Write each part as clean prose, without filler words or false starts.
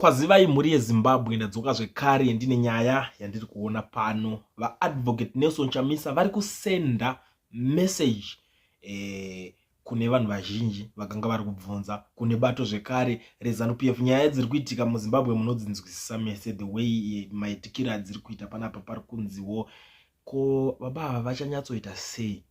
Kwazivai mhuri yeZimbabwe, ndadzoka zvekare ndine nyaya yandiri kuona pano. VaAdvocate Nelson Chamisa vari kusenda message kune vanhu vazhinji vakanga vari kubvunza, kune bato zvekare reZanu PF. Nyaya dziri kuitika muZimbabwe munodzinzwisisa mese, the way maitikiro adziri kuita panapa. Pari kunziwo ko baba ava vachanyatsoita sei?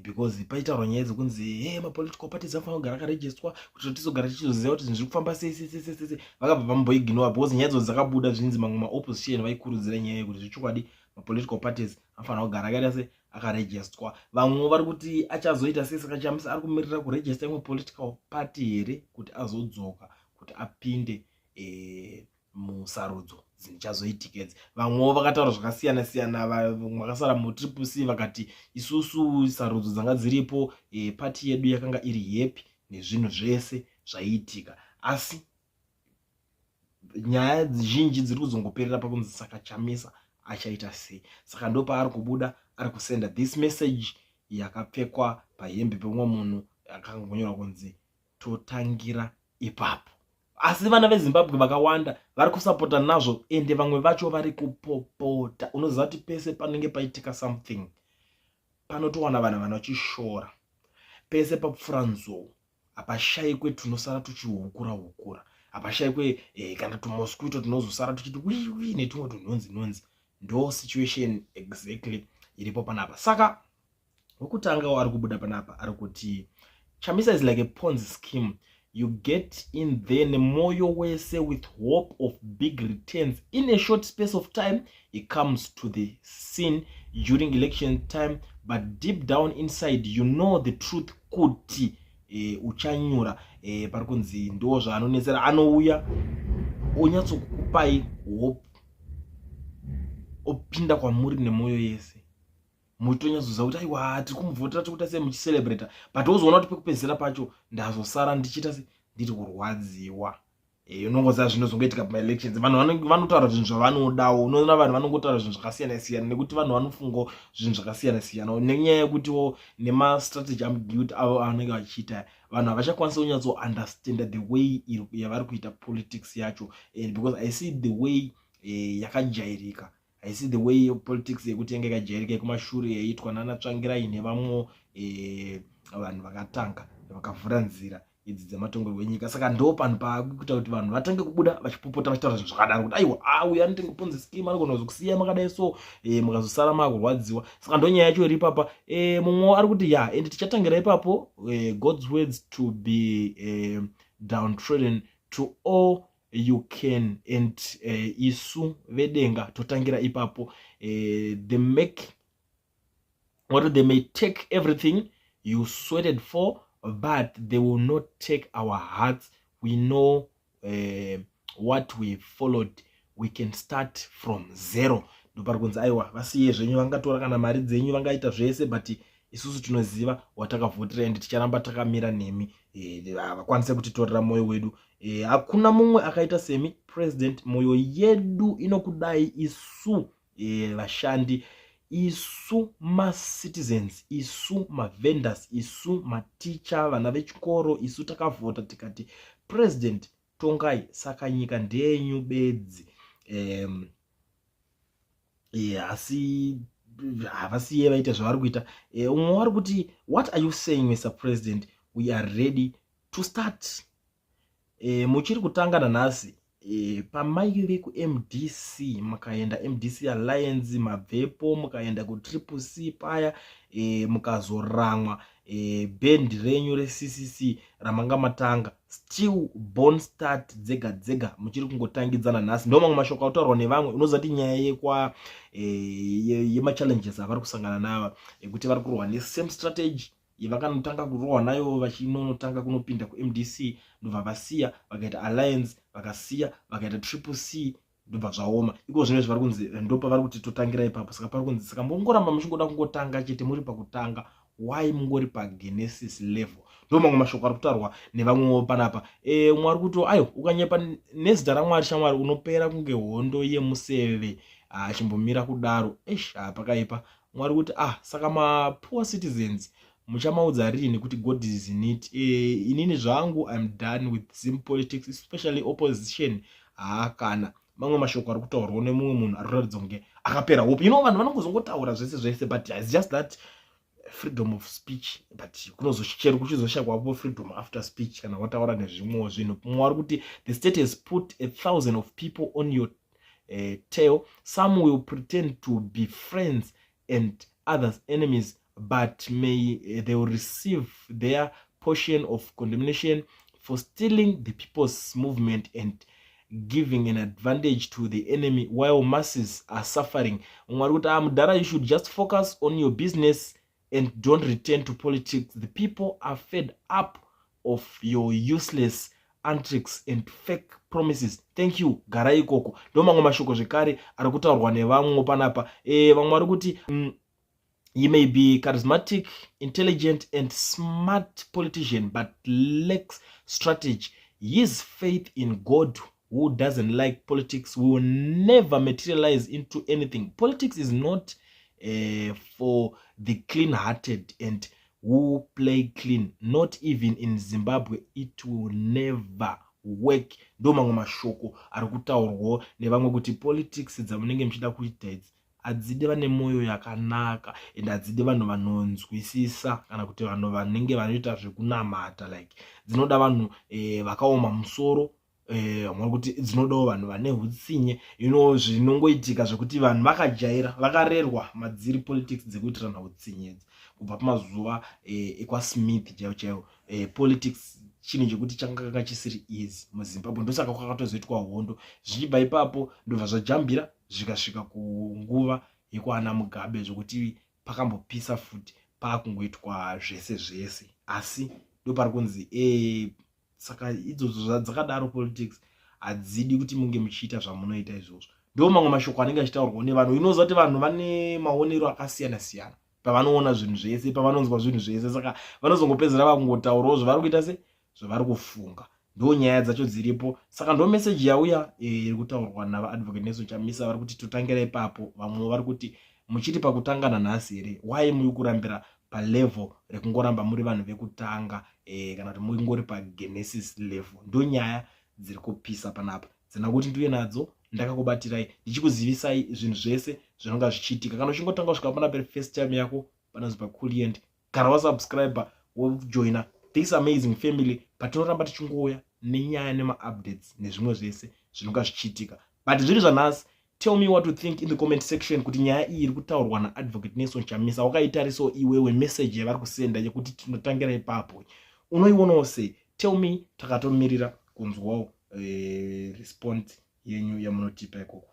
Because paitaurwa nyaya dzekunzi he mapolitical parties anofanira kugara akarejistwa kuti tizogara tichizoziva kuti zvinhu zviri kufamba sei sei sei sei sei. Vakabva vamboignora because nyaya idzodzo dzakabuda zvinzi mamwe maopposition vaikurudzira nyaya yekuti zvechokwadi mapolitical parties anofanira kugara akaita se akarejistwa. Vamwewo vari kuti achazoita sei? Saka Chamisa ari kumirira kurejista imwe political party here kuti azodzoka kuti apinde musarudzo dzichazoitika idzi? Vamwewo vakataura zvakasiyana siyana. Vamwe vakasara muTriple C vakati isusu sarudzo dzanga dziripo, pati yedu yakanga iri happy nezvinhu zvese zvaiitika. Asi nyaya zhinji dziri kuzongoperera pakunzi saka Chamisa achaita sei? Saka ndo paari kubuda ari kusenda this message yakapfekwa pahembe pemumwe munhu akangonyorwa kunzi "Totangira ipapo". Asi vana veZimbabwe vakawanda vari kusapota nazvo, ende vamwe vacho vari kupopota. Unoziva kuti pese panenge paitika something panotowana vanhu vanochishora. Pese papfuura nzou hapashayikwe tunosara tuchihukura hukura, hapashayikwe kana tumosquito tunozosara tuchiti wiwi netumwe tunhunzi nhunzi. Ndo situation exactly iripo panapa. Saka wekutanga ari kubuda panapa ari kuti, "Chamisa is like a Ponzi scheme. You get in there nemwoyo wese with hope of big returns in a short space of time. He comes to the scene during election time, but deep down inside you know the truth kuti uchanyura." Pari kunzi ndo zvaanonetsera, anouya onyatsokupai hope, opinda kwamuri nemwoyo yese, muchitonyatsoziva kuti aiwa, tiri kumuvhotera, tiri kuita sei, muchicelebrata, but wozoona kuti pekupedzisira pacho ndazosara ndichiita se ndiri kurwadziwa. Unongoziva zvinozongoitika pamaelections, vanhu vanotaura zvinhu zvavanodawo. Unoona vanhu vanongotaura zvinhu zvakasiyana siyana nekuti vanhu vanofungawo zvinhu zvakasiyana siyana, nenyaya yekutiwo nemastrategy ambiguity avo anenge vachiita, vanhu havachakwanisi kunyatsoundestanda the way yavari kuita politics yacho. And because I see the way yakajairika, haisi the way politics yekuti yange yakajairika yekumashure yaiitwa nana Tsvangirai nevamwewo vanhu vakatanga vakavhura nzira idzi dzematongerwo enyika. Saka ndo panhu paakuita kuti vanhu vatange kubuda vachipopota, vachitaura zvinhu zvakadaro kuti aiwa, uyu anotenge Ponzi scheme, anogona kuzokusiya makadai so mukazosara maakurwadziwa. Saka ndo nyaya yacho iri ipapa. Mumwewo ari kuti, "Ya, and tichatangira ipapo. God's words to be downtrodden to all you can and isu vedenga totangira ipapo. They make what they may take everything you sweated for, but they will not take our hearts. We know what we followed. We can start from zero." Ndopari kunzi aiwa, vasiye zvenyu, vangatora kana mari dzenyu, vangaita zvese, but isusu tinoziva watakavhotera ende ticharamba takamira nemi. Havakwanise kutitorera mwoyo wedu. Hakuna mumwe akaita semi, President. Mwoyo yedu inokudai isu vashandi, isu macitizens, isu mavendors, isu maticha, vana vechikoro. Isu takavhota tikati, 'President, tongai.' Saka nyika ndeyenyu bedzi." Asi havasiye vaita zvavari kuita. Umwe vari kuti, "What are you saying, Mr President? We are ready to start." Muchiri kutanga nanhasi. Pamaive kuMDC, mukaenda MDC Alliance, mabvepo mukaenda kuTriple C paya, mukazoramwa bhendi renyu reCCC ramanga matanga. Still born start dzega dzega, muchiri kungotangidzana nhasi. Ndo mamwe mashoko autaurwa nevamwe. Unoziva kuti nyaya yekwa yemachallenges avari kusangana nava ekuti vari kurwa nesame strategy yevakanotanga kurohwa nayo vachinonotanga kunopinda kuMDC, ndobva vasiya vakaita Alliance, vakasiya vakaita Triple C, ndobva zvaoma. Iko zvino izvi vari kunzi ndopavari kuti totangira ipapo. Saka pari kunzi saka mungoramba muchingoda kungotanga chete, muri pakutanga, why mungori pagenesis level? Ndo mamwe mashoko ari kutaurwa nevamwewo panapa. Umwe ari kuti, "Aiwa, ukanyepa nezita raMwari, shamwari, unopera kunge hondo yemuseve." Achimbomira kudaro, eish, pakaipa. Mwari kuti, "Ah, saka mapoor citizens Muchamaudza rini kuti God is in it? Inini zvangu, I'm done with Zim politics, especially opposition. Haakana mamwe mashoko ari kutaurwawo nemumwe munhu ari kuratidza kunge akapera hope. Vanhu vanongozongotaura zvese zvese, but it's just that freedom of speech, but kunozochero kuchizoshakwapo freedom after speech kana wataura nezvimwewo zvinhu. Mumwe vari kuti, "The state has put a thousand of people on your tail. Some will pretend to be friends and others enemies, but may they will receive their portion of condemnation for stealing the people's movement and giving an advantage to the enemy while masses are suffering." Mumwe ari kuti, "Ah, mudhara, you should just focus on your business and don't return to politics. The people are fed up of your useless antics and fake promises. Thank you, gara ikoko." Ndo mamwe mashoko zvekare ari kutaurwa nevamwe panapa. Vamwe vari kuti, "He may be charismatic, intelligent and smart politician, but lacks strategy. His faith in God, who doesn't like politics, will never materialize into anything. Politics is not for the clean hearted and who play clean. Not even in Zimbabwe, it will never work." Ndo mamwe mashoko ari kutaurwawo nevamwe kuti politics dzamunenge muchida kuita idzi hadzidi vane mwoyo yakanaka and hadzidi vanhu vanonzwisisa kana kuti vanhu vanenge vanoita zvekunamata. Like, dzinoda vanhu vakaoma musoro. Vamwe kuti dzinodawo vanhu vane utsinye. Zvinongoitika zvekuti vanhu vakajaira, vakarerwa madziri politics dzekuitirana utsinye idzi kubva pamazuva ekwaSmith chaivo chaivo. Politics chinhu chekuti changanga chisiri easy muZimbabwe, ndosaka kwakatozoitwa hondo. Zvichibva ipapo, ndobva zvajambira zvikasvika kunguva yekwana Mugabe, zvokuti pakambopisa futi, paakungoitwa zvese zvese. Asi ndopari kunzi saka idzodzo dzakadaro politics hadzidi kuti munge muchiita zvamunoita izvozvo. Ndo mamwe mashoko anenge achitaurwawo nevanhu. Inoziva kuti vanhu vane maonero akasiyana siyana pavanoona zvinhu zvese, pavanonzwa zvinhu zvese, saka vanozongopedzera vakungotaurawo zvavari kuita, se zvavari kufunga. Ndo nyaya dzacho dziripo. Saka ndo meseji yauya iri kutaurwa navaAdvocate Nelson Chamisa. Vari kuti totangira ipapo. Vamwe vari kuti, "Muchiti pakutanga nanhasi here? Why muri kurambira palevel rekungoramba muri vanhu vekutanga kana kuti mungori pagenesis level?" Ndo nyaya dziri kupisa panapa dzina kuti ndiuye nadzo ndakakubatirai, ndichikuzivisai zvinhu zvese zvinonga zvichiitika. Kana uchingotanga kusvika panapa first time yako, panonzi paCulient, kana wasubscribe, wojoina this amazing family, patinoramba tichingouya nenyaya, nemaupdates, nezvimwe zvese zvinonga zvichiitika. But zviri zvanhasi, tell me what you think in the comment section, kuti nyaya iyi iri kutaurwa naAdvocate Nelson Chamisa wakaitarisawo iwewe? Message yavari kusenda yekuti tinotangira ipapo, unoionawo sei? Tell me, takatomirira kunzwawo response yenyu yamunotipa ikoko.